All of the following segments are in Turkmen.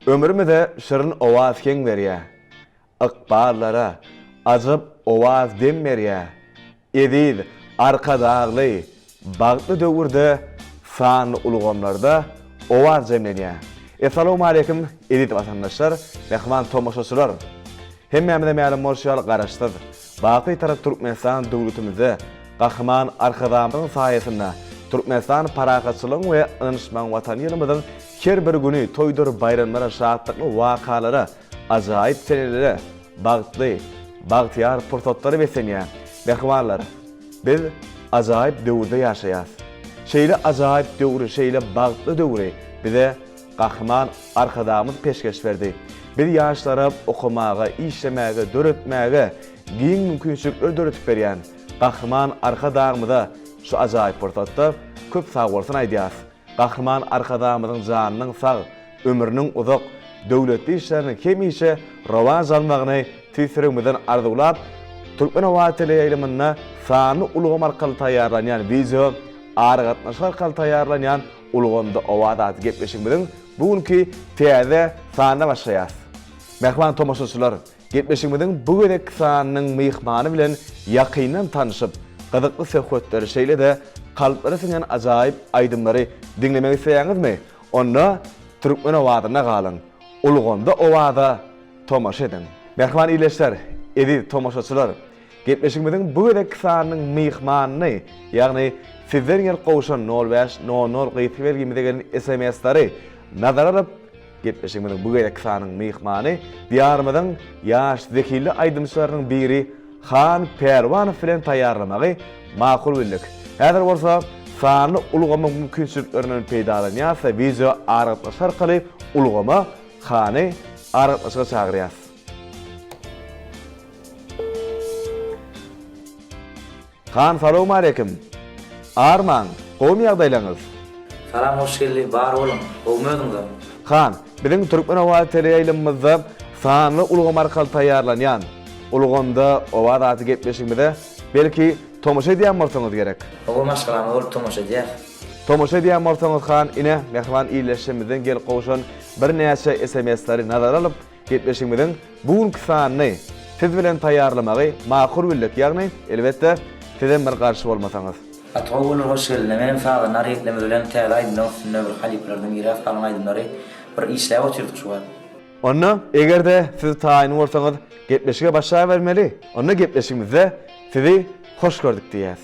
Ömrümize şirin owaz heň berýä. Ykballara ajap owaz dem berýä. Eziz Arkadagly bagtly döwürde sanly ulgamlarda owaz jemlenýär. Essalawmaleýkim eziz watandaşlar, mähriban tomaşaçylar! Hemmämize mälim bolşy ýaly Garaşsyz, baky Bitarap Türkmenistan döwletimizde Gahryman Arkadagymyzyň saýasynda Türkmenistan parahatçylygyň we ynanyşmagyň Watany ýylymyzyň her bir güni toýdur baýramlara, şatlykly wakalara, ajaýyp senelere, bagtly, bagtyýar pursatlara beslenýär. Mähribanlar, biz ajaýyp döwürde ýaşaýarys. Şeýle ajaýyp döwri, şeýle bagtly döwri bize Gahryman Arkadagymyz peşgeş berdi. Biz ýaşlara okamaga, işlemäge, döretmäge giň mümkinçilikleri döredip berýän Gahryman Arkadagymyza şu ajaýyp pursatda köp sagbolsun aýdýarys. Gahryman Arkadagymyzyň janynyň sag, ömrüniň uzak, döwletli işleriniň hemişe rowaç almagyny tüýs ýüregimizden arzuwlap, Türkmen howa teleýaýlymynda sanly ulgam arkaly taýýarlanýan wideo aragatnaşyk arkaly taýýarlanýan Ulgamda owaz atly gepleşigimiziň bu günki täze sanyna başlaýarys. Mähriban tomaşaçylar, gepleşigimiziň bu gezekki sanynyň myhmany bilen ýakyndan tanşyp, gyzykly söhbetleri, şeýle-de kalplara siňen ajaýyp aýdymlary diňlemek isleýäňizmi? Onda Türkmen owazynda galyň! Ulgamda owaza tomaşa ediň! Mähriban ildeşler, eziz tomaşaçylar! Gepleşigimiziň bu gezekki sanynyň myhmanyny, ýagny sizden gelip gowşan nol bäş nol nol gysga belgimize gelen SMS-lary nazara alyp, gepleşigimiziň bu gezekki sanynyň myhmany Diýarymyzyň ýaş zehinli aýdymçylarynyň biri Han Pälwanow bilen taýýarlamagy makul bildik. Häzir bolsa sanly ulgamyň mümkinçiliklerinden peýdalanýas we wideo aragatnaşyk arkaly ulgama Hany aragatnaşyga çagyrýas. Han salowmaleýkim. Armaň, gowumy ýagdaýlaňyz? Salam Hoşgeldi, bar boluň, gowumy özüňizem? Han, biziň Türkmen owazy teleýaýlymymyzda sanly ulgam arkaly taýýarlanýan Ulgamda owaz atly gepleşigimize belki tomaşa edýän bolsaňyz gerek. Hawa maşgalamyz bolup tomaşa edýäs. Tomaşa edýän bolsaňyz Han, ine mähriban ildeşlerimizden gelip gowşan birnäçe SMS-leri nazara alyp, Gepleşigimiziň bu günki sanyny siz bilen taýýarlamagy makul bildik, ýagny, elbetde, sizem bir garşy bolmasaňyz. Gaty gowy bolar hoş geldiňiz menem sazanda hareketlerimiz bilen täze aýdymlaryň üstünde bir halypalardan miras galan aýdymlary bir işläp otyrdyk şu wagt. Onda eger-de siz taýyn bolsaňyz gepleşige başlabermeli. Onda gepleşigimizde sizi hoş gördük diýýäs.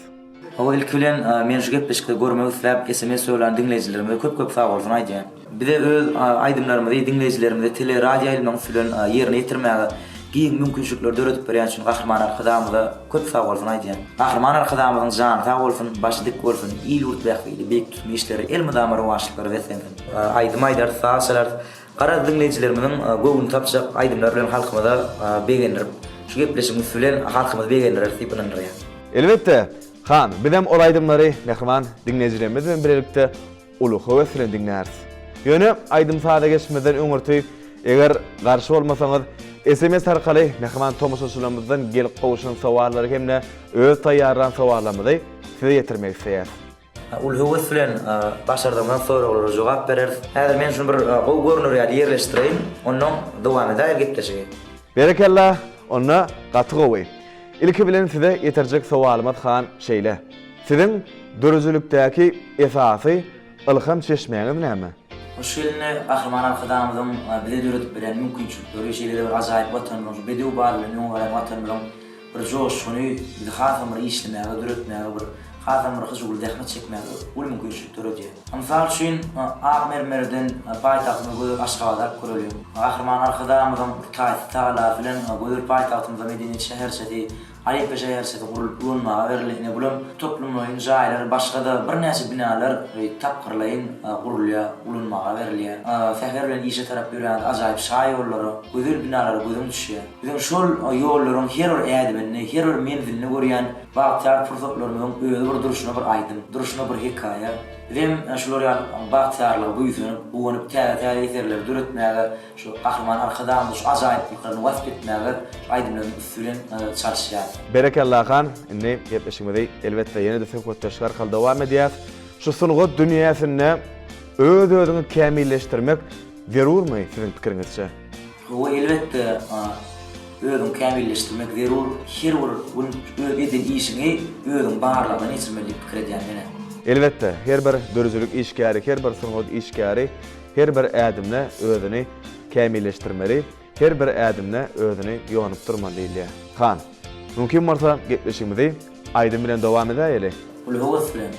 Hawa ilki bilen men şu gepleşikde görmek isläp sms ýollan diňleýjilerimize köp köp sagbolsun aýdýan. Bize öz aýdymlarymyzy diňleýjilerimize tele radio ýaýlymlaryň üsti bilen ýerine ýetirmäge giň mümkinçilikleri döredip berýän üçin Gahryman Arkadagymyza köp sagbolsun aýdýan. Gahryman Arkadagymyzyň jany sag bolsun, başy dik bolsun, il ýurt bähbitli beýik tutumly işleri elmydama rowaçlyklara beslensin. Aýdym aýdarys, saz çalarys. Garaz diňleýjilerimiziň göwnüni tapjak aýdymlar bilen halkymyza begendirip, şu gepleşigiň üsti bilen halkymyzy begendireris diýip ynandyrýan. Elbetde, Han, bizem ol aýdymlary mähriban diňleýjilerimiz bilen bilelikde uly höwes bilen diňläris. Ýöne aýdym-saza geçmezden öňürti, eger garşy bolmasaňyz, sms arkaly mähriban tomaşaçylarymyzdan gelip gowşan sowallary hem-de öz taýýarlan sowallarymyzy size ýetirmek isleýäris. Uly höwes bilen başardygymyzdan soraglara jogap bereris. Häzir men şuny bir gowy görner ýaly ýerleşdireýin, onnoň dowam edäýer gepleşigi. Berekella, onda gaty gowy. Ilki bilen size ýetirjek sowalymyz han şeýle. Siziň döredijilikdäki esasy ylham çeşmäňiz näme? Şu ýylynda Gahryman Arkadagymyzyň bize döredip berýän mümkinçilikleri, şeýle-de bir ajaýyp Watanymyzyň, şu bedew bady bilen öňe barýan Watanymyzyň bir joşguny bizi hasam bir işlemäge, döretmäge, bir hasam bir hyjuwly zähmet çekmäge uly mümkinçilik döredýär. Mysal üçin, ak mermerden paýtagtymyz gözel Aşgabady alyp göreliň. Gahryman Arkadagymyzyň taýsyz tagallasy bilen gözel paýtagtymyzda medeniýet şäherçesi, Olimpiýa şäherçesi gurlup ulanmaga berildi. Ine, bulam toplumlaýyn jaýlar, başga-da birnäçe binalar tapgyrlaýyn gurulýar, ulanmaga berilýär. Säher bilen işe tarap ýöräňde ajaýyp şaýollara, gözel binalara gözüň düşýär. Biziň şol ýollaryň her bir ädimini, her bir menzilini görýän bagtyýar pursatlarymyzyň özi bir durşuna bir aýdym, durşuna bir hekaýa. Bizem şular ýaly bagtyýarlyga buýsanyp, guwanyp täze-täze eserleri döretmäge, şu Gahryman Arkadagymyzyň şu ajaýyplyklaryny wasp etmäge şu aýdymlaryň üsti bilen çalyşýarys. Berekella Han, indi gepleşigimizi elbetde ýene-de söhbetdeşlik arkaly dowam edýäs. Şu sungat dünýäsinde öz-özüňi kämilleşdirmek. zerurmy siziň pikiriňizçe? Hawa elbetde özüňi kämilleşdirmek zerur her bir gün öz eden işiňi özüň barlagdan geçirmeli diýip pikir edýän menä. Elbetde her bir döredijilik işgäri her bir sungat işgäri her bir ädimde özüni kämilleşdirmeli her bir ädimde özüni ýonup durmaly diýilýär. Han, mümkin bolsa gepleşigimizi aýdym bilen dowam edäýeli. Uly höwes bilen.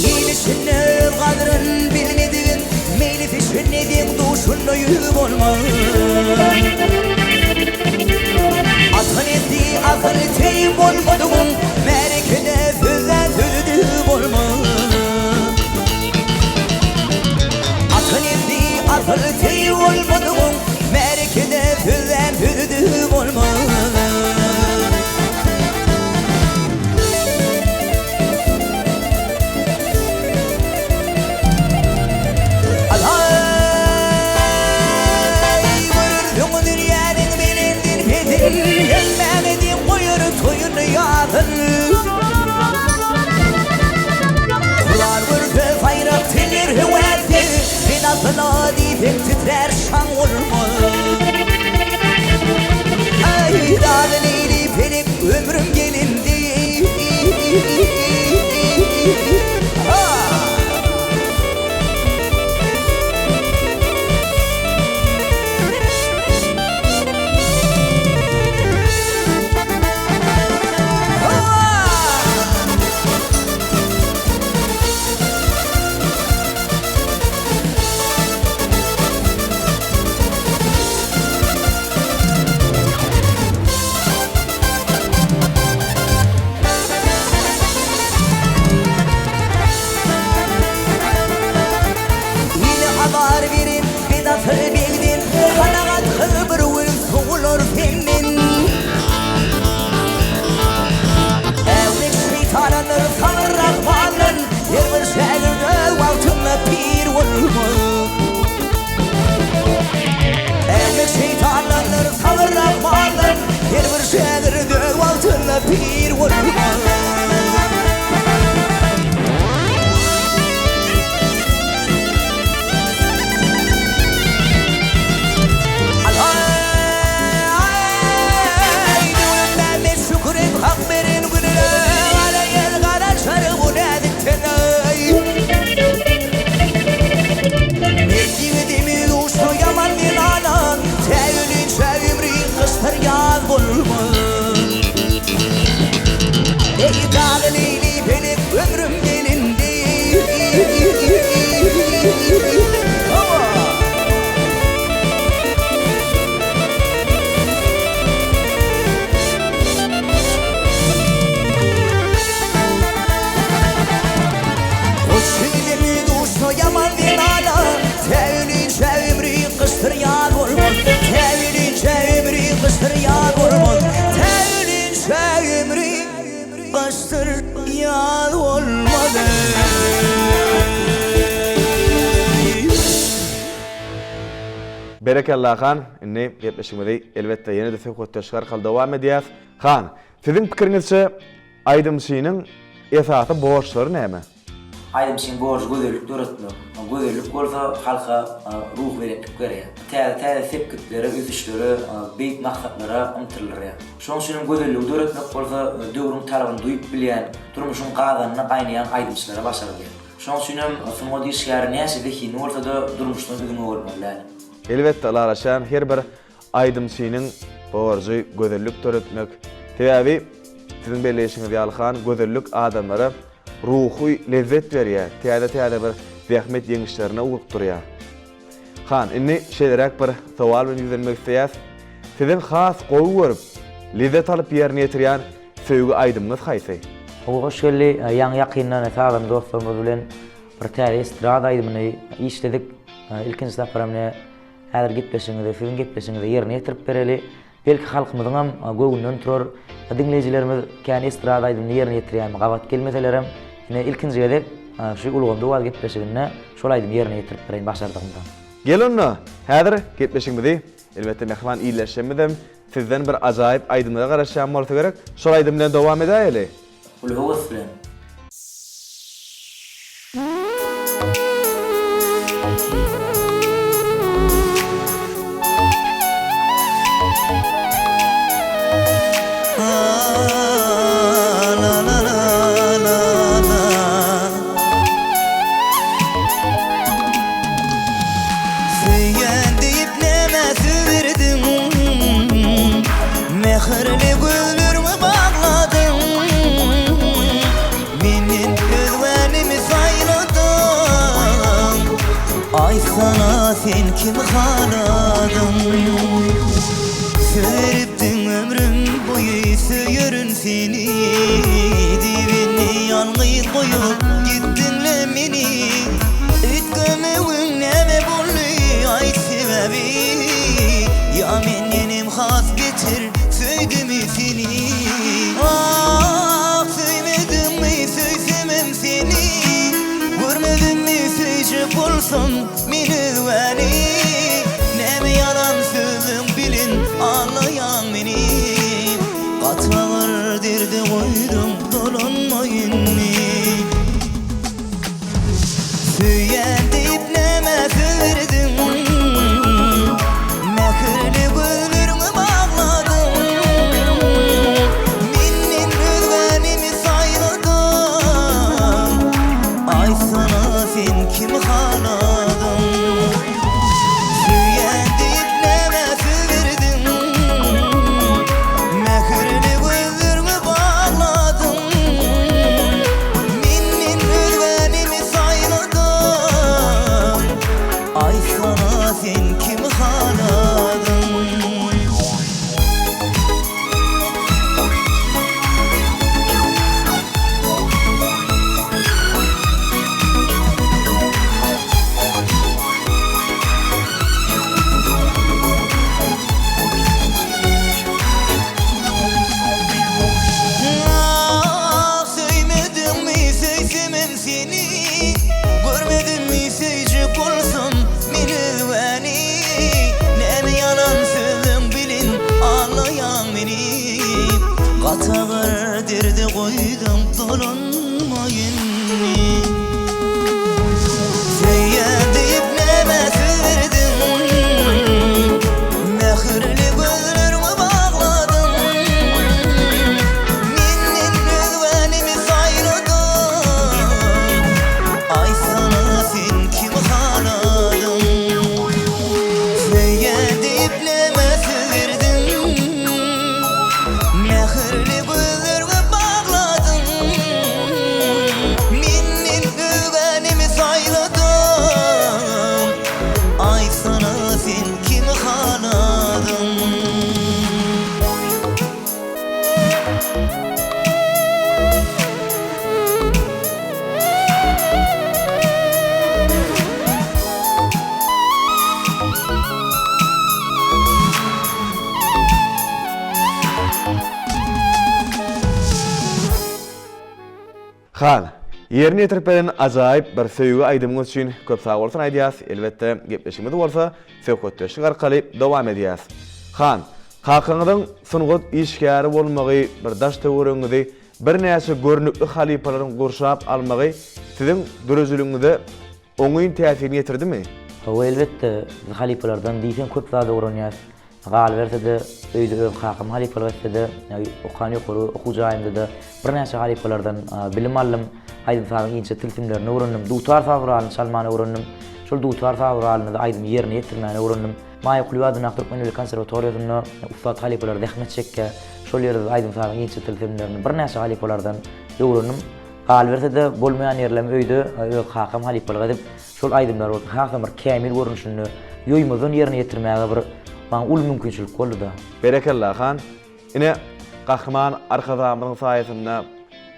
Il içinde öz gadryn bilmedigiň, Meýlis içinde deň-duşunda ýüz bolmaz. Ata nesli asyl teý bolmadygyň, Märekede sözlän sözi düz bolmaz. Ata nesli asyl teý bolmadygyň, Märekede sözlän sözi düz bolmaz. Alaý, görersiň dünýäniň belendin pesin, Hemmäňe deň goýar toýuny ýazyn. Kural görse saýrap tener höwäsi, Sen asyla diýseň titrär şaň bolmaz. Aý, dagy leýli pelek ömrüm gelindi. Ile azar beren bedasyl begden, Kanagat kyl bir gün sowular senden. Äwmek şeýtanandyr sabyr Rahmandan, Her bir şägirt öz wagtynda pir bolmaz. Äwmek şeýtandandyr sabyr Rahmandan, Her bir şägirt öz wagtynda pir bolmaz. Aý, Döwletmämmet şükür et Hak beren gününe, Gara ýel garaşar bu näzik tene-eý. Mert ýigidimiz uçsa ýaman zenana, Tä ölinçä ömri gyşdyr ýaz bolmaz. Eý, dagy leýli pelek ömrüm gelindi. Hawa! Goç ýigidimi duşsa ýaman zenana, Tä ölinçä ömri gyşdyr ýaz bolmaz, Tä ölinçä ömri gyşdyr ýaz bolmaz, Tä ölinçä ömri gyşdyr ýaz bolmaz. Berekella Han, indi gepleşigimizi elbetde ýene-de söhbetdeşlik arkaly dowam edýäs. Han, siziň pikiriňizçe aýdymçynyň esasy borçlary näme? Aýdymçynyň borjy gözellik döretmek. Gözellik bolsa halka ruhubelentlik berýär. Täze-täze sepgitlere, ösüşlere, beýik maksatlara ymtyldyrýar. Şonuň üçin hem gözelligi döretmek bolsa döwrüň talabyny duýup bilýän, durmuşyň gazanyna gaýnaýan aýdymçylara başardýar. Şonuň üçin hem sungat işgäri näçe zehinli bolsa-da durmuşdan üzňe bolmaly däl. Elbetde ylalaşýan her bir aýdymçynyň borjy gözellik döretmek. Sebäbi siziň belleýşiňiz ýaly han gözellik adamlara ruhy lezzet berýär, täze täze bir zähmet ýeňişlerine ugrukdyrýar. Han, indi şeýleräk bir sowal bilen ýüzlenmek isleýäs. Siziň has gowy görüp, lezzet alyp ýerine ýetirýän söýgi aýdymyňyz haýsy? Hawa Hoşgeldi, ýaňy ýakynda sazanda dostlarymyz bilen bir täze estrada aýdymyny işledik. Ilkinji saparam ine häzir gepleşigiňizde, siziň gepleşigiňizde ýerine ýetirip bereli. Belki halkymyzyňam göwnünden turar. Diňleýjilerimiz kän estrada aýdymyny ýerine ýetirýänime gabat gelmeselerem, ine ilkinji gezek şu Ulgamda owaz gepleşiginde şol aýdymy ýerine ýetirip bereýin başardygymdan. Gel onda, häzir gepleşigimizi, elbetde mähriban ildeşlerimizem sizden bir ajaýyp aýdymlara garaşýan bolsa gerek, şol aýdym bilen dowam edäýeli. Uly höwes bilen. Söýýän diýip nämä söwerdiň Mähirli gözleriňi bagladyň Menden özgänimi saýladyň Aýtsana sen kimi haladyň Söweripdiň ömrüm boýy söýerin seni Diýip indi ýalňyz goýup gitdiňle meni Üýtgemegiň näme boldy aýt sebäbi Ýa mendenem has beter söýdümi seni Ah söýmedimmi söýsemem seni Görmedimmi söýjek bolsam men özgäni Näme ýalan sözleň bilen aldaýaň meni Gaty agyr derde goýduň dolanma indi. Söýýän diýip nämä söz berdiň Mähirli gözleriňi bagladyň Menden özgänimi saýladyň Aýtsana sen kimi haladyň Söýýän diýip nämä söz berdiň Mähirli gözleriňi bagladyň Menden özgänimi saýladyň Aýtsana sen kimi haladyň. Ah, söýmediňmi, söýsemem seni Görmedimmi, söýjek bolsam men özgäni Näme ýalan sözleň bilen aldaýaň meni Gaty agyr derde goýduň dolanma indi Söýýän diýip nämä söz berdiň Mähirli gözleriňi bagladyň Menden özgänimi saýladyň Aýtsana sen kimi haladyň Söýýän diýip nämä söz berdiň Mähirli gözleriňi bagladyň Menden özgänimi saýladyň Aýtsana sen kimi haladyň. Han, ýerine ýetirip beren ajaýyp bir söýgi aýdymyňyz üçin köp sagbolsun aýdýas, elbetde gepleşigimizi bolsa söhbetdeşlik arkaly dowam edýäs. Han, kakaňyzyň sungat işgäri bolmagy bir daş töweregiňizi birnäçe görnükli halypalaryň gurşap almagy siziň döredijiligiňize oňyn täsirini ýetirdimi? Hawa elbetde, biz halypalardan diýseň köp zat öwrenýäs. Galyberse-de, öýde öz kakam halypalyk etse-de, okan ýokary okuw jaýymda-da birnäçe halypalardan bilim aldym. Aýdym-sazyň inçe tilsimlerini öwrendim. Dutar saz guralyny çalmany öwrendim. Şol dutar saz guralynda-da aýdymy ýerine ýetirmäni öwrendim. Maýa Kulyýewa adyndaky Türkmen milli konserwatoriýasynda ussat halypalar zähmet çekýär. Şol ýerde-de aýdym-sazyň inçe tilsimlerini birnäçe halypalardan öwrendim. Galyberse-de, bolmaýan ýerlerim öýde öz kakam halypalyk edip, Şol aýdymlar bolsa hasam bir kämil görnüşinde. Ýoýmazdan ýerine ýetirmäge bir maňa uly mümkinçilik boldy-da. Berekella, han! Ine, Gahryman Arkadagymyzyň saýasynda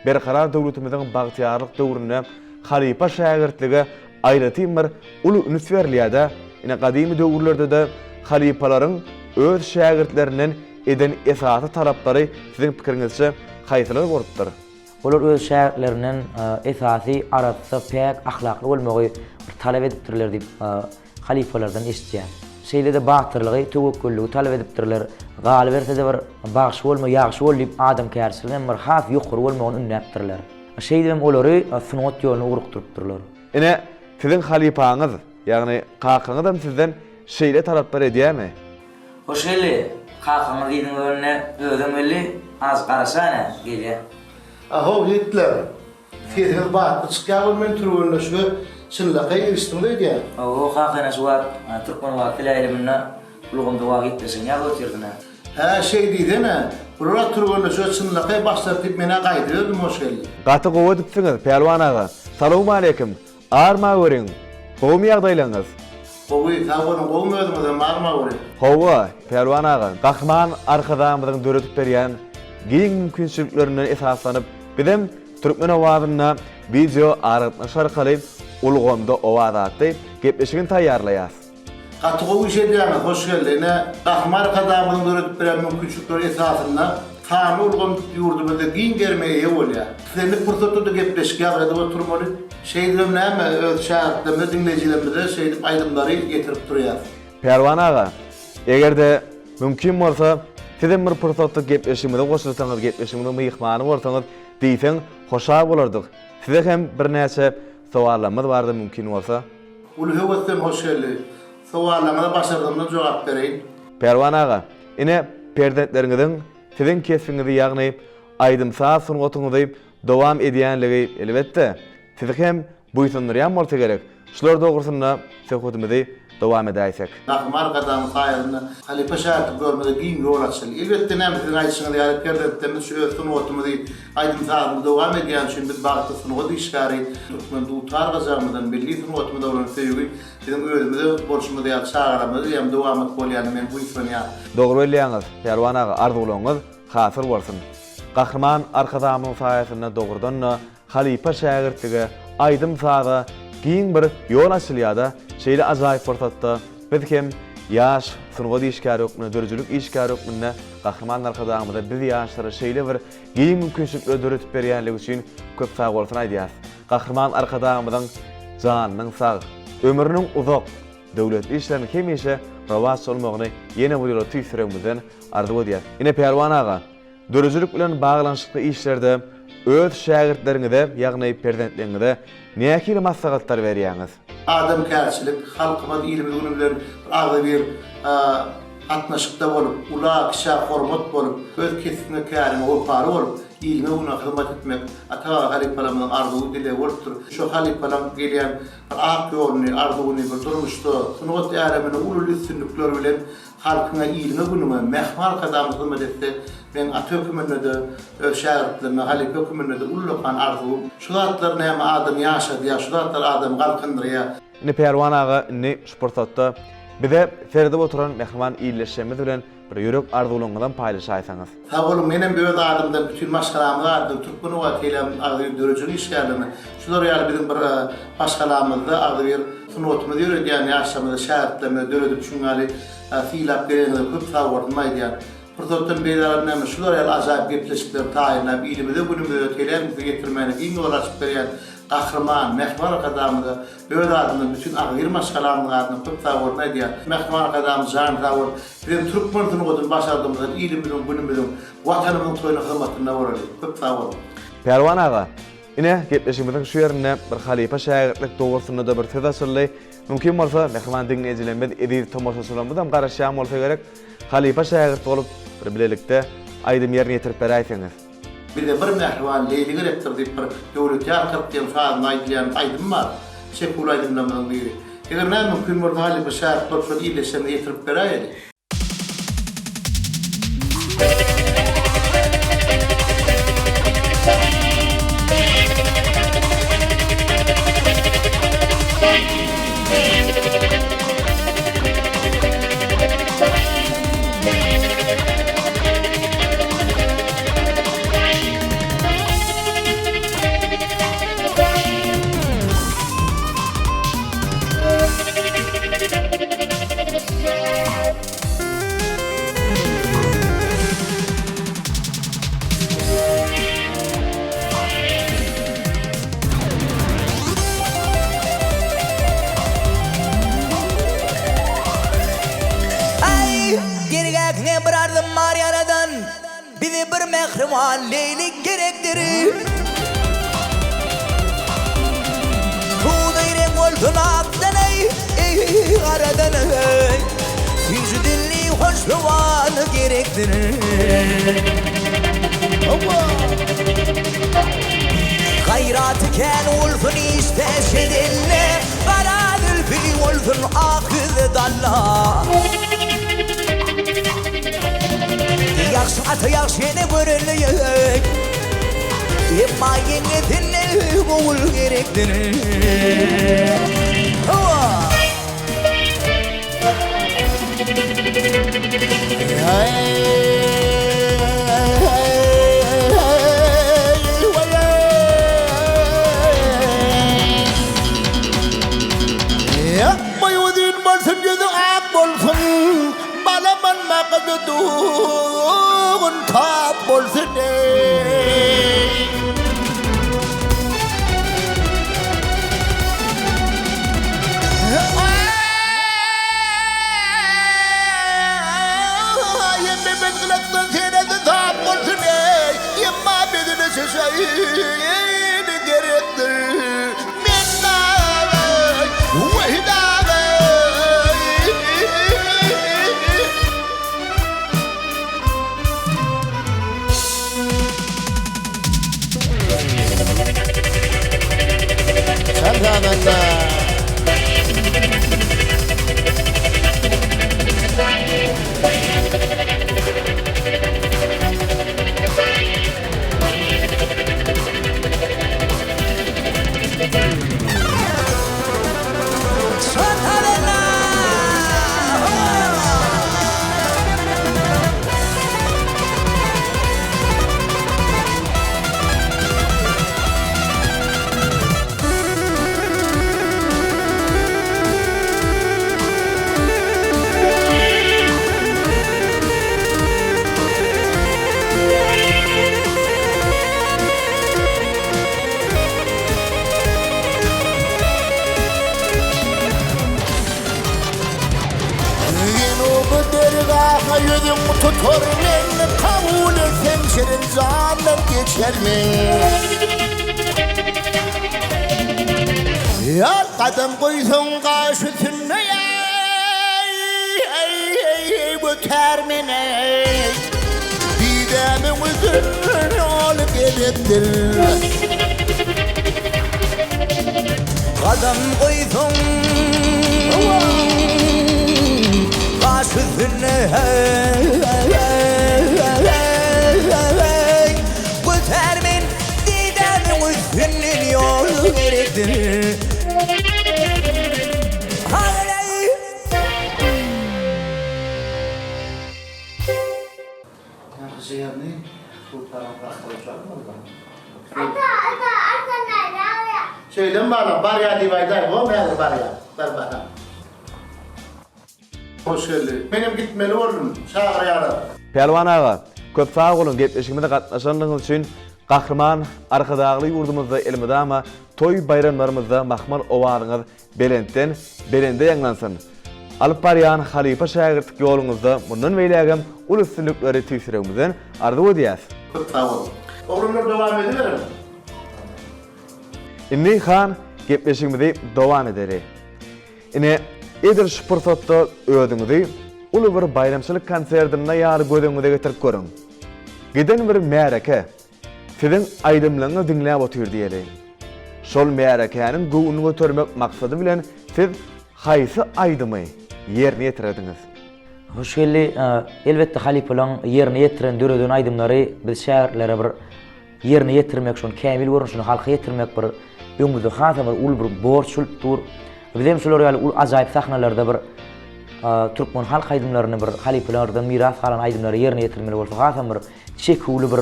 Berkarar döwletimiziň bagtyýarlyk döwründe halypa-şägirtlige aýratyn bir uly üns berilýär-de. Ine, gadymy döwürlerde-de halypalaryň öz şägirtlerinden eden esasy talaplary siziň pikiriňizçe haýsylar bolupdyr? Olar öz şägirtlerinden esasy arassa, päk, ahlakly bolmagy bir talap edipdirler diýip halypalardan eşidýäs. Şeýle-de batyrlygy, töwekgelligi talap edipdirler. Galyberse-de bir bagşy bolma, ýagşy bol diýip adamkärçiligiň hem bir has ýokary bolmagyny ündäpdirler. Şeýdibem olary sungat ýoluna ugrukdyrypdyrlar. Ine, siziň halypaňyz, ýagny kakaňyzam sizden şeýle talaplar edýärmi? Hoş geldi, kakaňyz diýdiň önüne özem geldi, az garaşaýyn-a, gelýä. Ahow ýigitler! Sesiňiz batly çykýar we men türgenleşige çynlakaý girişdiňiz öýdýän. Hawa kaka ene şu wagt Türkmen wagt teleýaýlymynda ulgamda wagt gepleşigini ýazyp otyrdyna. Hä şeý diýsene, bular-a türgenleşige çynlakaý başlady diýip men-ä gaýdyberdim hoş geldi. Gaty gowy edipsiňiz Pälwan aga. Salowmaleýkim. Armaweriň. Gowumy ýagdaýlaryňyz? Gowy, sag boluň, gowumy özüňizem Armaweriň? Hawa, Pälwan aga, Gahryman Arkadagymyzyň döredip berýän giň mümkinçiliklerinden esaslanyp, bizem Türkmen owazynda wideo aragatnaşyk arkaly Ulgamda owaz atly gepleşigini taýýarlaýas. Gaty gowy iş edýäňiz, hoş geldi. Ine, Gahryman Arkadagymyzyň döredip berýän mümkinçilikleri esasynda sanly ulgam ýurdumyzda giň gerime eýe bolýar. Islendik pursatda-da gepleşik ýazgy edip oturmaly. Şeýdibem näme, öz şägirtlerimize, diňleýjilerimize şeýdip aýdymlary ýetirip durýas. Pälwan aga, eger-de mümkin bolsa, sizem bir pursatlyk gepleşigimize goşulsaňyz, gepleşigimiziň myhmany bolsaňyz, diýseň hoşal bolardyk. Size hem birnäçe sowallarymyz bardy mümkin bolsa. Uly höwes bilen hoş geldi. Sowallaryňyza başardygymdan jogap bereýin. Pälwan aga, ine perzentleriňiziň siziň kesbiňizi ýagny aýdym-saz sungatyňyzy dowam edýänligi elbetde, sizi hem buýsandyrýan bolsa gerek. Şular dogrusynda söhbetimizi dowam edäýsek. Gahryman Arkadagyň saýasynda halypa şägirtlik ýolumyza giň ýol açyldy. Elbetde näme siziň aýdyşyňyz ýaly perzentlerimiz şu öz sungatymyzy, aýdym-sazymyzy dowam edýäni üçin biz bagtly sungat işgäri, türkmen dutar gyjagymyzdan milli sungatymyza bolan söýgi biziň özümize bolşumyz ýaly çagalarymyza hem dowamat bolýanyna men buýsanýan. Dogry belleýäňiz, Pälwan aga, arzuwlaryňyz hasyl bolsun. Gahryman Arkadagymyzyň saýasynda dogrudan-da halypa-şägirtlige, aýdym-saza giň bir ýol açylýar-da, şeýle ajaýyp pursatda biz hem ýaş sungat işgäri hökmünde, döredijilik işgäri hökmünde Gahryman Arkadagymyza biz ýaşlara şeýle bir giň mümkinçilikleri döredip berýänligi üçin köp sagbolsun aýdýarys. Gahryman Arkadagymyzyň janynyň sag, ömrüniň uzak, döwletli işleriniň hemişe rowaç bolmagyny ýene bir ýola tüýs ýüregimizden arzuw edýäris. Ine, Pälwan aga, Döredijilik bilen baglanyşykly işlerde öz şägirtleriňize, ýagny perzentleriňize nähili maslahatlar berýäňiz? Adamkärçilik, halkymyz ilimiz-günümiz bilen bir agzybir gatnaşykda bolup, ula, kiçä hormat bolup, öz kesbiňe, käriňe wepaly bolup, iliňe-günüňe hyzmat etmek ata-baba halypalarymyzyň arzuwy, dilegi bolupdyr. Şo halypalaryň gelýän bir ak ýoluny, arzuwyny bir durmuşda, sungat äleminde uly-uly üstünlikler bilen Halkyňa, iliňe-günüňe Mähriban Arkadagymyz hyzmat etse, meň ata höküminde-de, öz şägirtlerime halypa höküminde-de ullakan arzuwym. Şu zatlar näme adamy ýaşadýar, şu zatlar adamy galkyndyrýar. Indi Pälwan aga indi şu pursatda bize seredip oturan mähriban ildeşlerimiz bilen bir ýürek arzuwlaryňyzam paýlaşaýsaňyz. Sag boluň, menem öz adymdan bütin maşgalamyz adyndan Türkmen oba teýlämiziň agzybir döredijilik işgärlerine şular ýaly biziň bir maşgalamyzda agzybir sungatymyzy ýöredýän ýaşlarymyza şägirtlerimize döredip şuň ýaly sylap geleniňize köp sag bolsun aýdýan. Pursatdan peýdalanyp näme şular ýaly ajaýyp gepleşikleri taýynlap ilimize günümize telämizi ýetirmäne giň ýol açyp berýän Gahryman, Mähriban Arkadagymyza öz adymdan bütin agzybir maşgalamyzyň adyndan köp sag bolsun aýdýan. Mähriban Arkadagymyz jany sag bolup Bizem türkmen sungatyny başardygymyzdan ilimiziň, günümiziň, Watanymyzyň toýuna hyzmatynda bolaly. Köp sag boluň! Pälwan aga, ine, gepleşigimiziň şu ýerinde bir halypa-şägirtlik dogrusynda-da bir söz açyldy. Mümkin bolsa, mähriban diňleýjilerimiz, eziz tomaşaçylarymyzam garaşýan bolsa gerek, halypa-şägirt bolup, bir bilelikde aýdym ýerine ýetirip beräýseňiz. Bize bir mähriban Leýli gerekdir diýip bir Döwletýar 40 diýen sazynda aýdylýan aýdym bar. Çeküwli aýdymlarymyzyň biri. Eger näme mümkin bolsa halypa şägirt bolup şony ildeşlerimize ýetirip beräýeli. Bize bir mähriban leýlek gerekdir. Suwday reň bolsun akdan eý, eý, garadan eý. Süýji dilli hoş howaly gerekdir. Gaýraty kän bolsun işde şedelle, Gara zülpi bolsun ak ýüzi dalla. Ýagşy ata ýagşy ene göreli, Emma ýeňňesinden ogul gerekdir. Hawa! Boýy uzyn bolsun, ýüzi ak bolsun, Balaman makydy dugun tap bolsun eý. Hemmemiz gylakdan senedi zat bolsun eý, Emma bedene şeşeýini gerekdir. Men dagy, weý dagy. Çal sazanda. Ýene dergaha ýüzüň tutar men, Kabul etseň şirin jandan geçer men. Ýar gadam goýsaň gaş üstünde eý, götär meni. Didämiň üzün ýoly gerekdir. Gadam goýsaň gaş üstüne Götär men didämiň üstünden ýol gerekdir. Şeýdem balam, barýa diýip aýdaý, bom häzir barýa. Bar balam. Hoş geldi. Menem gitmeli boldum, çagyrýarlar. Pälwan aga, köp sag boluň gepleşigimize gatnaşanlygyňyz üçin Gahryman Arkadagly ýurdumyzda elmydama toý baýramlarymyzda mahmal owazyňyz belentden belende ýaňlansyn! Alyp barýan halypa şägirtlik ýoluňyzda mundan beýlägem uly üstünlikleri tüýs ýüregimizden arzuw edýäs! Köp sag boluň. Oglanlar dowam ediberiň. Indi han gepleşigimizi dowam edeli. Ine, edil şu pursatda özüňizi uly bir baýramçylyk konserdinde ýaly göz öňüňize getirip görüň. Giden bir märeke Siziň aýdymlaryňyzy diňläp otyr diýeli. Şol märekäniň göwnüni götermek maksady bilen siz haýsy aýdymy ýerine ýetirerdiňiz? Hoşgeldi, elbetde halypalaň ýerine ýetiren, döreden aýdymlary biz şägirtlere bir ýerine ýetirmek, şony kämil görnüşinde halka ýetirmek bir öňümizde hasam bir uly bir borç bolup dur. Biz hem şular ýaly uly ajaýyp sahnalarda bir türkmen halk aýdymlaryny bir halypalardan miras galan aýdymlary ýerine ýetirmeli bolsa hasam bir çeküwli bir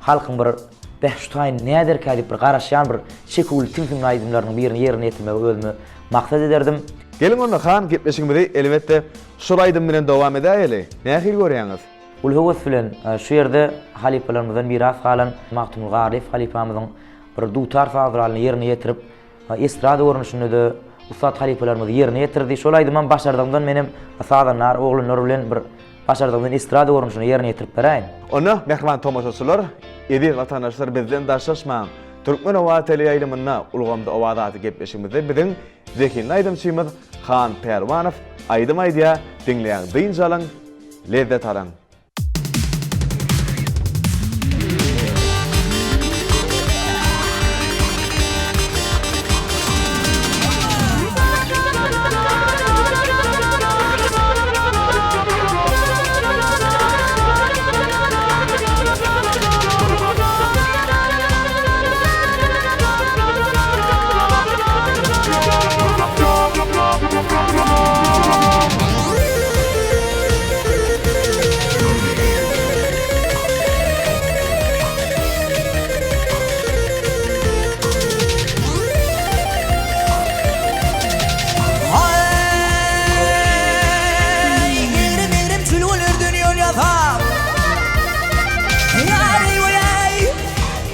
halkyň bir bäh şu taýyn näderkä diýip bir garaşýan bir çeküwli tilsimli aýdymlarynyň birini ýerine ýetirmegi özüme maksat ederdim. Geliň onda han gepleşigimizi elbetde şol aýdym bilen dowam edäýeli. Nähili görýäňiz? Uly höwes bilen şu ýerde halypalarymyzdan miras galan Magtymguly Garlyýew halypamyzyň bir dutar saz guralyny ýerine ýetirip, estrada görnüşinde-de ussat halypalarymyz ýerine ýetirdi. Şol aýdymam başardygymdan menem sazandar oglanlar bilen bir. Başardygymdan estrada görnüşinde ýerine ýetirip beräýin. Onda, mähriban tomaşaçylar, eziz watandaşlar bizden daşlaşmaň! Türkmen owazy teleýaýlymynda Ulgamda owaz atly gepleşigimizde biziň zehinli aýdymçymyz Han Pälwanow aýdym aýdýar, diňläň, dynç alyň, lezzet alyň! Aý, egrim-egrim jülgelerden ýol ýasap, Ýary oýaý,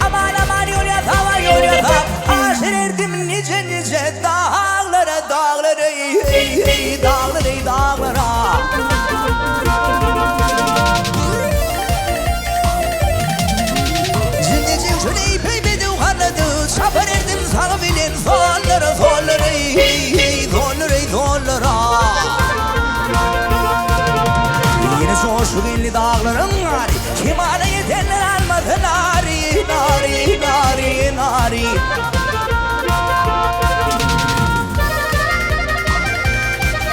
aman-aman ýol ýasap, aý ýol ýasap, Aşyr erdim nije-nije daglara, daglara, eý, daglara, eý, daglara. Jinde-jewşen eý-peý bedew garlady, Çapar erdim sag bilen sollara, sollara, eý, sollara, eý, sollara. Ýene joşy geldi daglaryň ary, Kemala ýetenler almasyn nary, nary, nary, nary.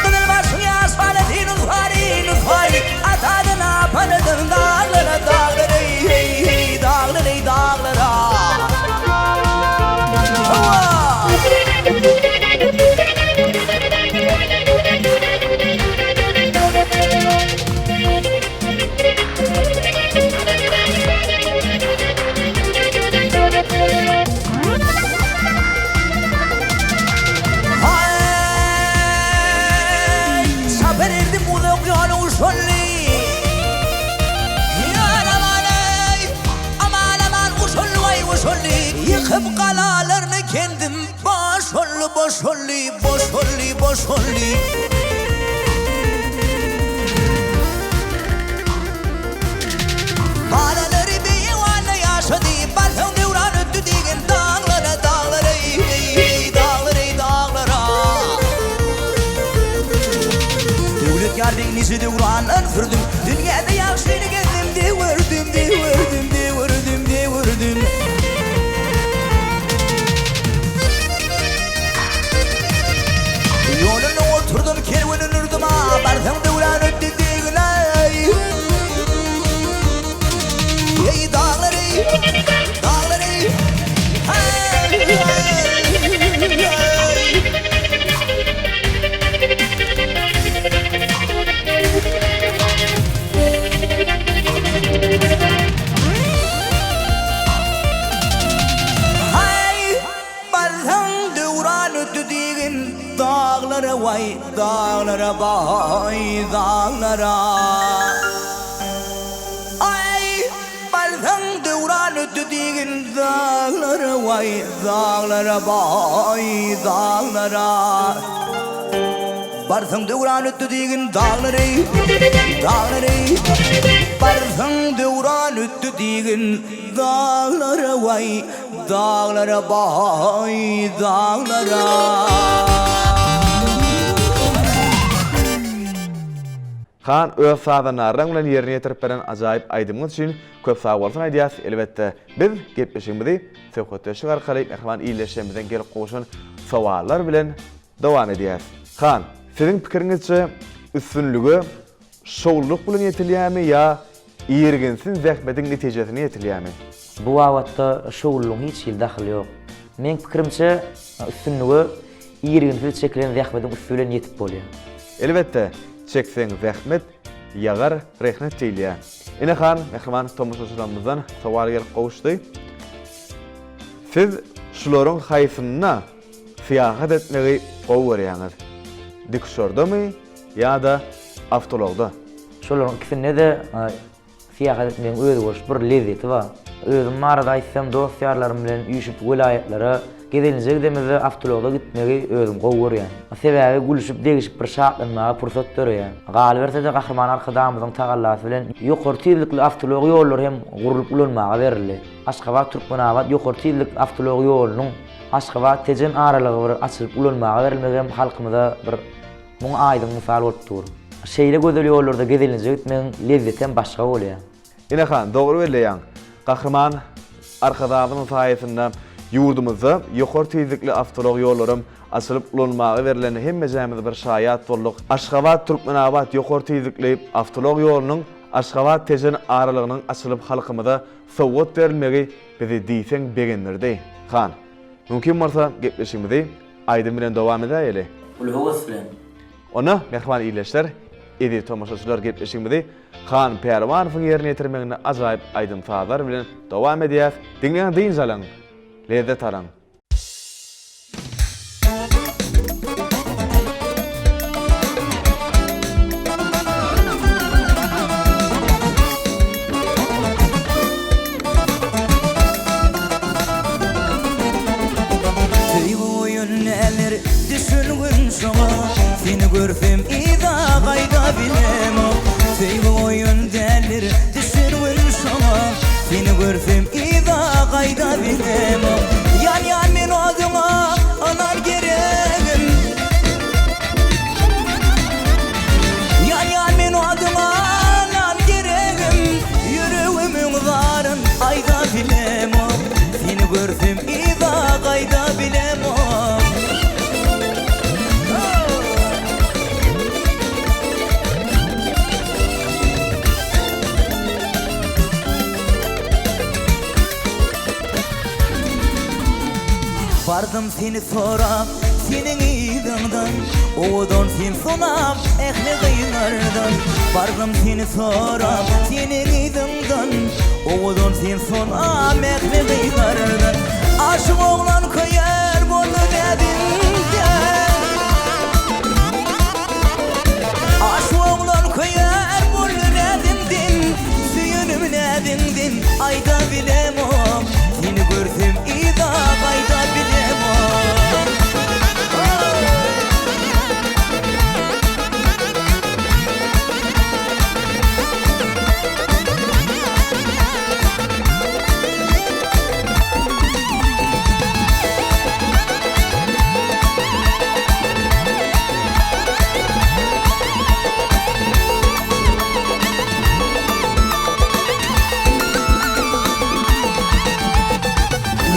Gyzylbaşyň ýaş balasy Nusary, Nusary, Atadan apanadan daglara, daglara, eý, daglara, eý, daglara. Hawa! Haý, çapar erdim uzak ýoluň şolly. Ýar aman-eý, aman-aman guşully waý guşully. Ýykyp galalaryny kendim boş boldy, boş boldy, boş boldy, boş boldy. Balalary beýewanda ýaşady, Barsaň döwran ötdi diýgin daglara, daglara, eý, daglara, eý, daglara. Döwlet ýar beg nije döwranlar sürdüm, Dünýäde ýagşyny gezdim, döwürdüm, döwürdüm, döwürdüm, döwürdüm. Ýolunda oturdym, kerwenin ürdüm, a, Barsaň döwran ötdi diýgin-eý. Eý daglar eý, daglar eý, heý, heý. Haý, barsaň döwran ötdi diýgin daglara waý, daglara baý, daglara. Aý, barsaň döwran ötdi diýgin daglara waý, daglara baý, daglara. Barsaň döwran ötdi diýgin daglara eý, daglara eý. Barsaň döwran ötdi diýgin daglara waý, daglara baý, daglara. Han öz sazandarlaň bilen ýerine ýetirip beren ajaýyp aýdymyňyz üçin köp sagbolsun aýdýas. Elbetde biz gepleşigimizi söhbetdeşlik arkaly mähriban ildeşlerimizden gelip gowşan sowallar bilen dowam edýäs. Han, siziň pikiriňizçe üstünlige şowlulyk bilen ýetilýärmi ýa irginsiz zähmetiň netijesinde ýetilýärmi? Bu babatda şowlulygyň hiç hili dahyly ýok. Meň pikirimçe üstünlige Irginsiz çekilen zähmetiň üsti bilen ýetip bolýar. Elbetde, çekseň zähmet, ýagar rehnet diýilýär. Ine han, mähriban tomaşaçylarymyzdan sowal gelip gowuşdy. Siz şularyň haýsynda syýahat etmegi gowy görýäňiz? Dikuçardamy ýa-da awtoulagda? Şolaryň ikisinde-de Syýahat etmegiň özboluşly bir lezzeti bar. Özüm barada aýtsam, dost-ýarlarym bilen üýşüp welaýatlara. Gezelenje gidemizde awtoulagda gitmegi özüm gowy görýän. Sebäbi gülüşip, degişip bir şatlanmaga pursat döreýär. Galyberse-de Gahryman Arkadagymyzyň tagallasy bilen ýokary tizlikli awtoulag ýollary hem gurlup ulanmaga berildi. Aşgabat-Türkmenabat ýokary tizlik awtoulag ýolunyň Aşgabat-Tejen aralygy bir açylyp ulanmaga berilmegi hem halkymyza bir muňa aýdyň mysal bolup dur. Şeýle gözel ýollarda gezelenje gitmegiň lezzeti hem başga bolýar. Ene han, dogry belleýäň. Gahryman Arkadagymyzyň saýasynda ýurdumyzda ýokary tizlikli awtoulag ýollaram açylyp ulanmaga berlenine hemmejämiz bir şaýat bolduk. Aşgabat-Türkmenabat ýokary tizlikli awtoulag ýolunyň Aşgabat-Tejen aralygynyň açylyp halkymyza sowgat berilmegi bizi diýseň begendirdi. Han, mümkin bolsa gepleşigimizi aýdym bilen dowam edäýeli. Uly höwes bilen. Onda, mähriban ildeşler, eziz tomaşaçylar gepleşigimizi Han Pälwanowyň ýerine ýetirmeginde ajaýyp aýdym-sazlar bilen dowam edýäs. Diňläň dynç alyň, lezzet alyň. Söýgi oýun däldir, düşüngin şoňa, Seni görsem yza gaýda bilemok. Söýgi oýun däldir, düşüngin şoňa, Seni görsem yza gaýda bilemok. Ýanýan men oduňa, ynan geregim. Ýanýan men oduňa, ynan geregim. Ýüregimiň zaryn aýda bilemok. Seni görsem yza gaýda bilemok. Bardym seni sorap seniň yzyňdan Owadan sen sonam ähli gyzlardan Bardym seni sorap seniň yzyňdan Owadan sen sonam ähli gyzlardan Aşyk oglan köýer boldy näziňden Aşyk oglan köýer boldy näziňden Söýenim näziňden aýda bilemok Seni görsem yza gaýda bilemok.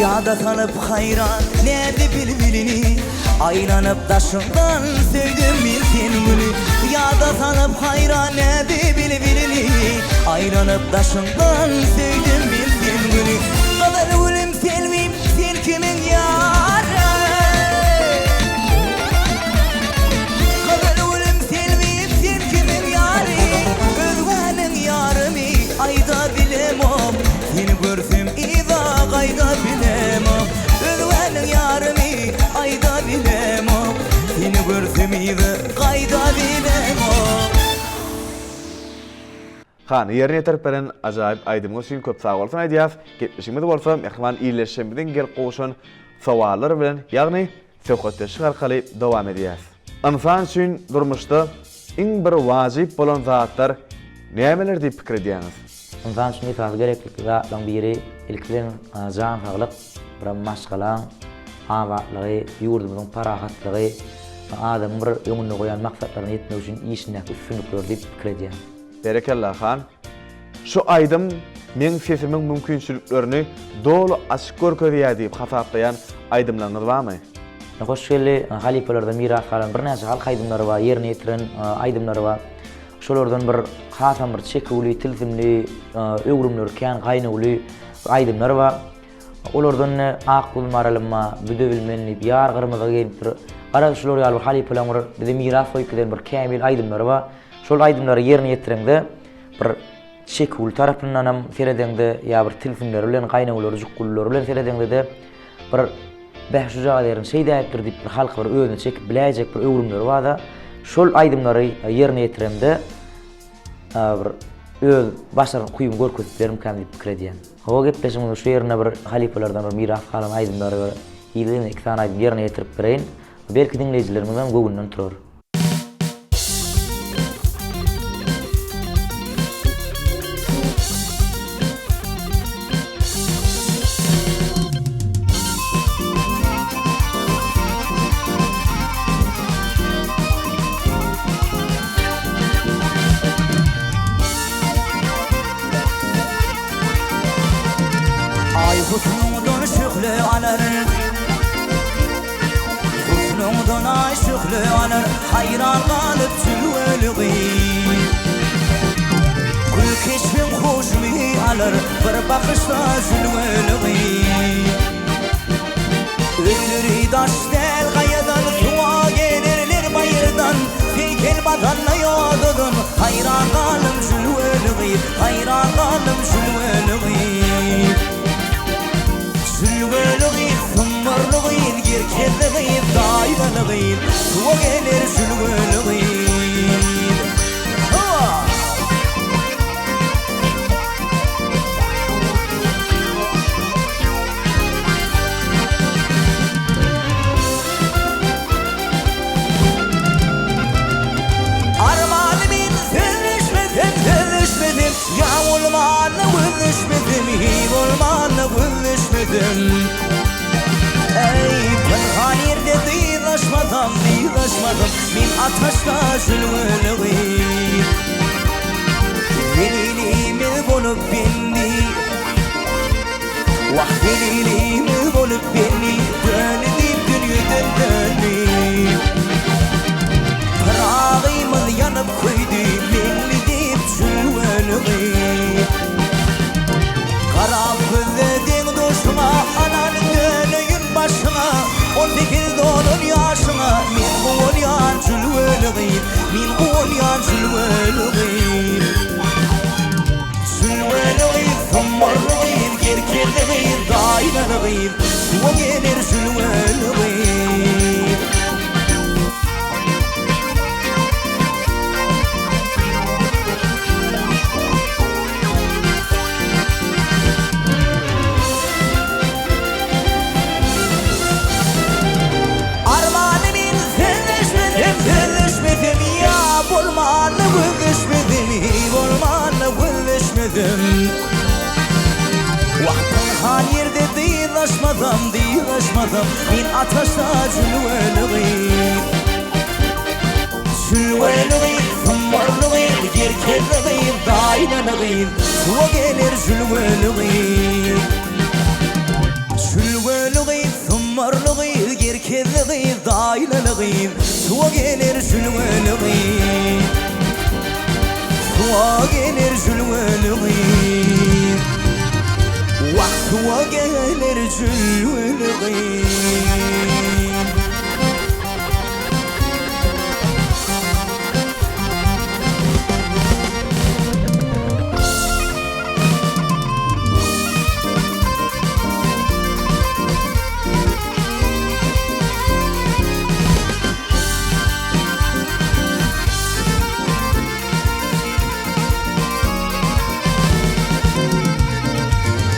Ýada salyp haýran näzi bilbilini Aýlanyp daşyňdan söýdüm men sen güli Ýada salyp haýran näzi bilbilini Aýlanyp daşyňdan söýdüm men sen güli Gyzyl gülüm selbim sen kimiň ýary Gyzyl gülüm selbim sen kimiň ýary Özgäniň ýarymy aýda bilemok Seni görsem yza gaýda bilemok Özgäniň ýarymy aýda bilemok Seni görsem yza gaýda bilemok. Hany, ýerine ýetirip beren ajaýyp aýdymyňyz üçin köp sagbolsun aýdýas. Gepleşigimiz bolsa mähriban ildeşlerimiziň gelip gowşan sowallary bilen, ýagny söhbetdeşlik arkaly dowam edýäs. Ynsan üçin durmuşda iň bir wajyp bolan zatlar nämeler diýip pikir edýäňiz? Ynsan üçin esasy gerekli zatlaryň biri ilki bilen jan saglyk, birem maşgalaň abatlygy, ýurdumyzyň parahatlygy, adamyň bir öňünde goýan maksatlaryna ýetmek üçin işindäki üstünlikleri diýip pikir edýän. Berekella Han. Şu aýdym meň sesimiň mümkinçiliklerini doly açyk görkezýär diýip hasaplaýan aýdymlaryňyz barmy? Hoşgeldi halypalardan miras galan birnäçe halk aýdymlary bar, ýerine ýetiren aýdymlary bar. Şolardan bir hasam bir çeküwli, tilsimli, öwrümleri kän, gaýnawly aýdymlar bar. Olardan ine Ak gül maralym bar, Büde bilmen diýip, Ýar gyrmyzy geýinipdir. Garaz şular ýaly bir halypalaryň bir bize miras goýup giden bir kämil aýdymlary bar. Şol aýdymlary ýerine ýetireňde bir çeküwli tarapyndanam seredeňde ýa bir tilsimleri bilen, gaýnawlary, jukgulylary bilen seredeňde-de bir bäh şujagaz ýerini şeýdäýipdir diýip bir halky bir özüne çekip biläýjek bir öwrümleri bar-da. Şol aýdymlary ýerine ýetiremde bir öz başarnyk ukybymy görkezip bilermikäm diýip pikir edýän. Hawa gepleşigimiziň şu ýerinde bir halypalardan bir miras galan aýdymlary bir. Yzly-yzyna iki sany aýdym ýerine ýetirip bereýin. Belki diňleýjilerimiziňem göwnünden turar. Aý husnuňdan şöhle alar Husnuňdan aý şöhle alar Haýran galyp jülweli gyz Gül keşbiň huşumy alar Bir bakyşda jülweli gyz Öýleri daş däl gaýadan Suwa gelerler baýyrdan Seýkel basanda ýodadan Haýran galdym jülweli gyz Haýran galdym jülweli gyz Jülweli gyz sumbarly gyz Gerkezli gyz daýzaly gyz Suwa geler jülweli gyz Hawa! Armany men sözleşmesem, sözleşmesem, Ýa bolmanda gözleşmesem, Heý bolmanda gözleşmesem. Eý, pynhan ýerde dyzlaşmasam, dyzlaşmasam, Men ataşda jülgeli gyz. Zelilimiz bolup bendi. Wah zelilimiz bolup bendi, Döndi diýip dünýeden döndi. Pyragymyz ýanyp köýdi, Meňli diýip jülgeli gyz. Garap gözde deň-duşuňa, Anan döneýin başyňa, 18 dolan ýaşyňa, Men guwanýan jülgeli gyz, Men guwanýan jülgeli gyz. Jülgeli gyz, sumbarly gyz, gerkezli gyz, daýzaly gyz, Suwa geler jülgeli gyz. Armany men sözleşmesem, sözleşmesem, Ýa bolmanda gözleşmesem, Heý bolmanda gözleşmesem. Wah, pynhan ýerde dyzlaşmasam, dyzlaşmasam, Men ataşda jülgeli gyz. Jülgeli gyz, sumbarly gyz, gerkezli gyz, daýnaly gyz, Suwa geler jülgeli gyz. Jülgeli gyz, sumbarly gyz, gerkezli gyz, daýnaly gyz, Suwa geler jülgeli gyz. Suwa geler jülgeli gyz. Wah, suwa geler jülgeli gyz.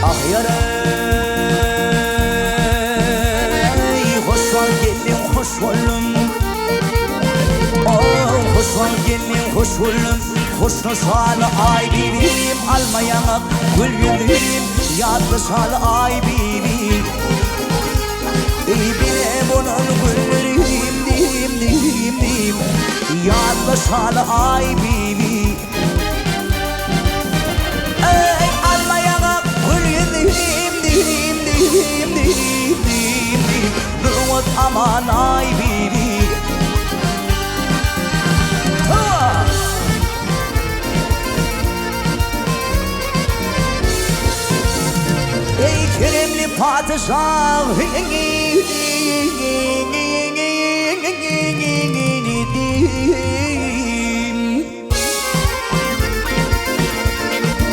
Ah ýar-eý, hoş bol gelin, hoş boldum. Oh, hoş bol gelin, hoş boldum. Hoşlaşaly aý bibim, alma ýaňak, gül ýüzüm, ýatlaşaly aý bibim. Eý bile bolan günlerim, dim, dim, dim, ýatlaşaly aý bibi. Eý alma ýaňak, gül ýüzüm, dim, dim, dim, dim, dim, Nurmat aman aý bibi. Ha! Eý keremli patyşah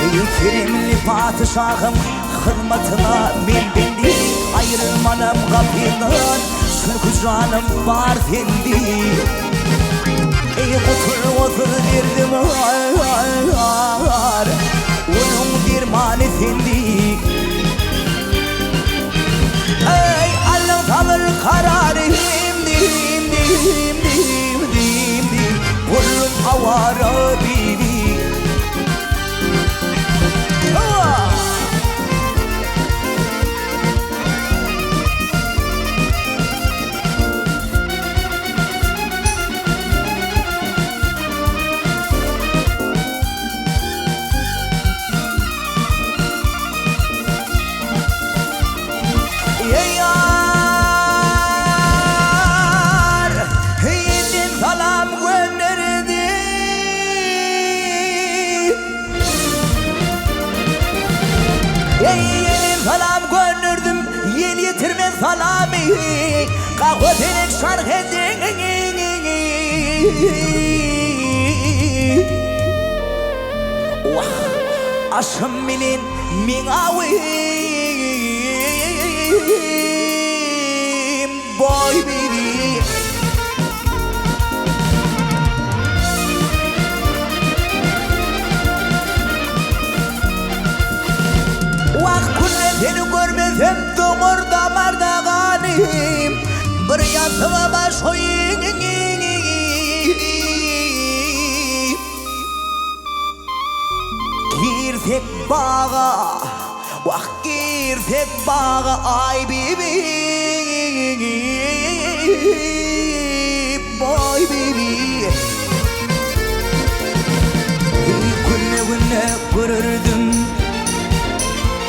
Eý keremli patyşahym hyzmatyňa men bendi Aýrylmanam gapyňdan çünki janym bar sendi Eý gutulgysyz derdim bar Onuň dermany sendi Eý Allaň. Kararym dim dim dim dim dim Boldum awara bibi Hawa! Eý ýar, ilden salam gönderdim. Eý ilden salam gönderdim, ýel ýetirmez salamy. Gahwa pelek şarh edin. Wah, aşym bilen meň awym boý bibi. Wah, günde seni görmesem doňar damarda ganym, bir ýassyga baş goýup. Girsek baga, wah girsek baga Aýbibi, boý bibi. Günde-günde görerdim,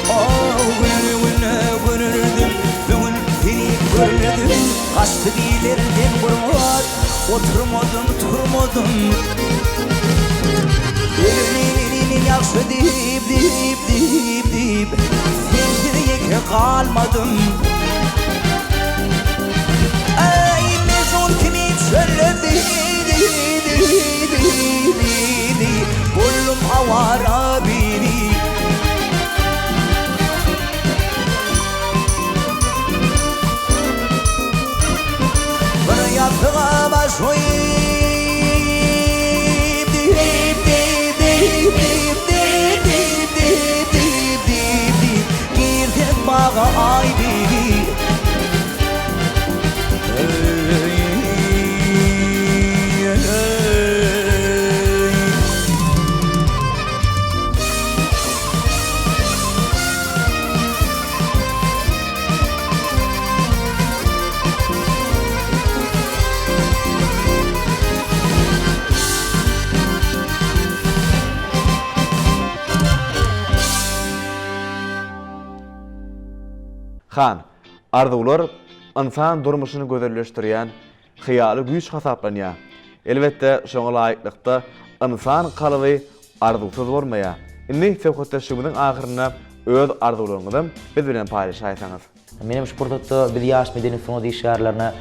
oh günde-günde görerdim, bu gün seni görmedim, gaçdy diýlerden gurbat. Oturmadym, turmadym. Öleniň ýagşy diýip, diýip, diýip, diýip, sensiz ýeke galmadym. Eý, Mejnun kimin çölde diý, diý, diý, diý, diý, diý, boldum awara bibi. Bir ýassyga baş goýup, diýip, diýip, diýip, diýip, diýip, diýip, diýip, diýip, diýip, diýip, girsem baga aý bibi. Han, arzuwlar ynsan durmuşyny gözelleşdirýän hyýaly güýç hasaplanýar. Elbetde, şoňa laýyklykda ynsan kalby arzuwsyz bolmaýar. Indi söhbetdeşligimiziň ahyrynda öz arzuwlaryňyzam biz bilen paýlaşaýsaňyz. Menem şu pursatda biz ýaş medeniýet sungat işgärlerine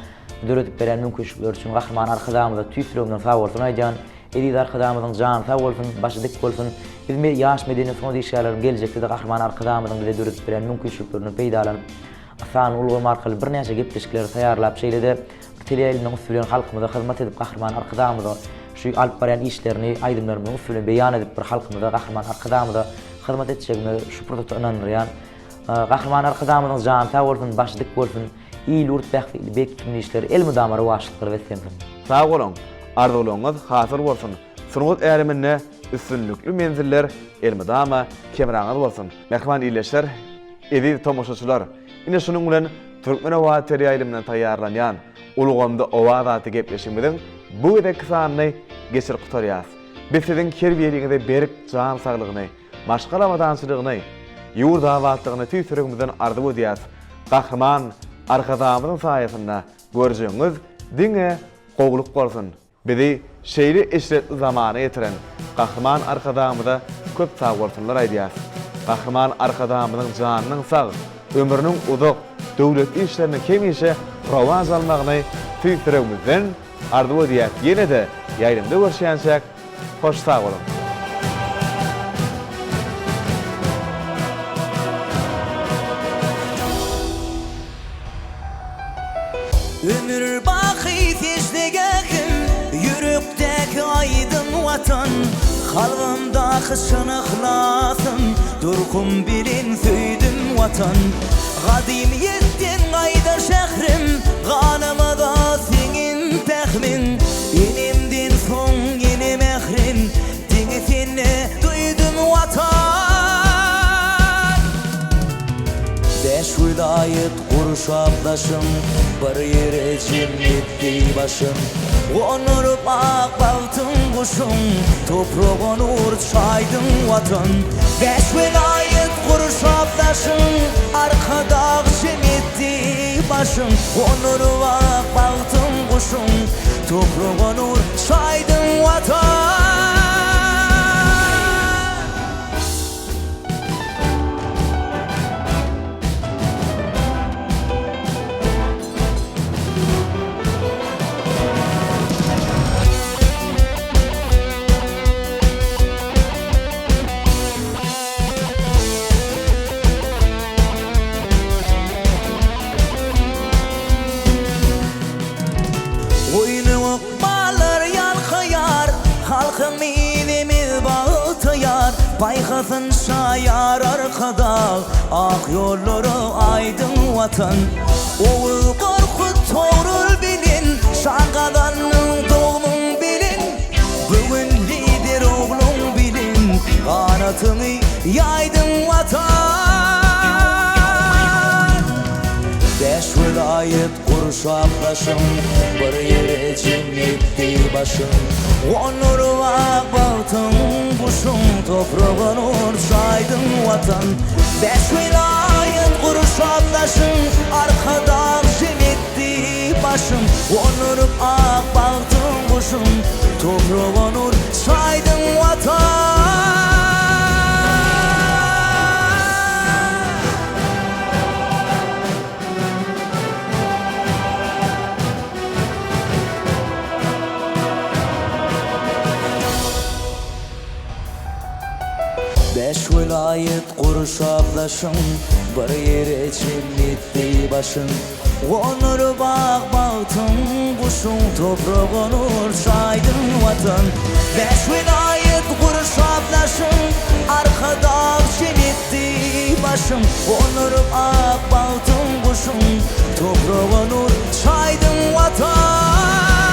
döredip berýän mümkinçilikleri üçin Gahryman Arkadagymyza tüýs ýüregimden sagbolsun aýdýan. Eziz Arkadagymyzyň jany sag bolsun, başy dik bolsun. Biz ýaş medeniýet sungat işgärleriniň geljekde-de Gahryman Arkadagymyzyň bize döredip berýän mümkinçiliklerinden peýdalanyp, sanly ulgam arkaly birnäçe gepleşikleri taýýarlap, şeýle-de teleýaýlymyň üsti bilen halkymyza hyzmat edip Gahryman Arkadagymyza şu alyp barýan işlerini aýdymlarymyzyň üsti bilen beýan edip bir halkymyza Gahryman Arkadagymyza hyzmat etjegime şu pursatda ynandyrýan. Gahryman Arkadagymyzyň jany sag bolsun, başy dik bolsun, il-ýurt bähbitli beýik tutumly işleri elmydama rowaçlyklara beslensin. Sag boluň! Arzuwlaryňyz hasyl bolsun! Sungat äleminde üstünlikli menziller elmydama hemraňyz bolsun! Mähriban ildeşler, eziz tomaşaçylar! Ine şunuň bilen Türkmen owazy teleýaýlymyndan taýýarlanýan Ulgamda owaz atly gepleşigimiziň bu gezekki sanyny geçirip gutarýas. Biz siziň her biriňize berk jan saglygyny, maşgala abadançylygyny, ýurt abatlygyny tüýs ýüregimizden arzuw edýäs. Gahryman Arkadagymyzyň saýasynda görjegiňiz diňe gowulyk bolsun! Bizi şeýle eşretli zamana ýetiren Gahryman Arkadagymyza köp sagbolsunlar aýdýas. Gahryman Arkadagymyzyň janynyň sag, ömrüniň uzak, döwletli işleriniň hemişe rowaç almagyny tüýs ýüregimizden arzuw edýäs. Ýene-de ýaýlymda görüşýänçäk hoş sag boluň! Ömür baky seždegähim, Ýürekdäki aýdym Watan, Kalbymdaky. Daky çyn yhlasym, durkum bilen söýdüm Watan. Gadymyýetden gaýdan şährim, Ganymyza siňen pähmiň. Enemden soň ýene mährim, Diňe sende duýdum Watan. Bäş welaýat gurşap daşym, Bir ýere jem etdi başym. Gonuryp ak bagtyň guşun, Topraga nur çaýdyň Watan. Bäş welaýat gurşap daşyň, Arkadag jem etdi başyň. Gonuryp ak bagtyň guşun, Topraga nur çaýdyň Watan. Goýnuň ykballar ýalkaýar, Halkyň mizemez bagtyýar, Paýhasyn çaýar Arkadag, Ak ýollara aýdyň Watan. Oguz Gorkut Togrul bilen, Şan gazandyň dogmuň bilen, Bu gün Lider ogluň bilen, Ganatyňy ýaýdyň Watan. Bäş welaýat gurşap daşyň, Bir ýere jem etdi başyň. Gonuryp ak bagtyň guşuň, Topraga nur çaýdyň Watan. Bäş welaýat gurşap daşyň, Arkadag jem etdi başyň. Gonuryp ak bagtyň guşuň, Topraga nur çaýdyň Watan. Bäş welaýat gurşap daşyň, Bir ýere jem etdi başyn. Gonuryp ak bagtyň guşuň, Topraga nur çaýdyň Watan. Bäş welaýat gurşap daşyň, Arkadag jem etdi başyn. Gonuryp ak bagtyň guşuň, Topraga nur çaýdyň Watan.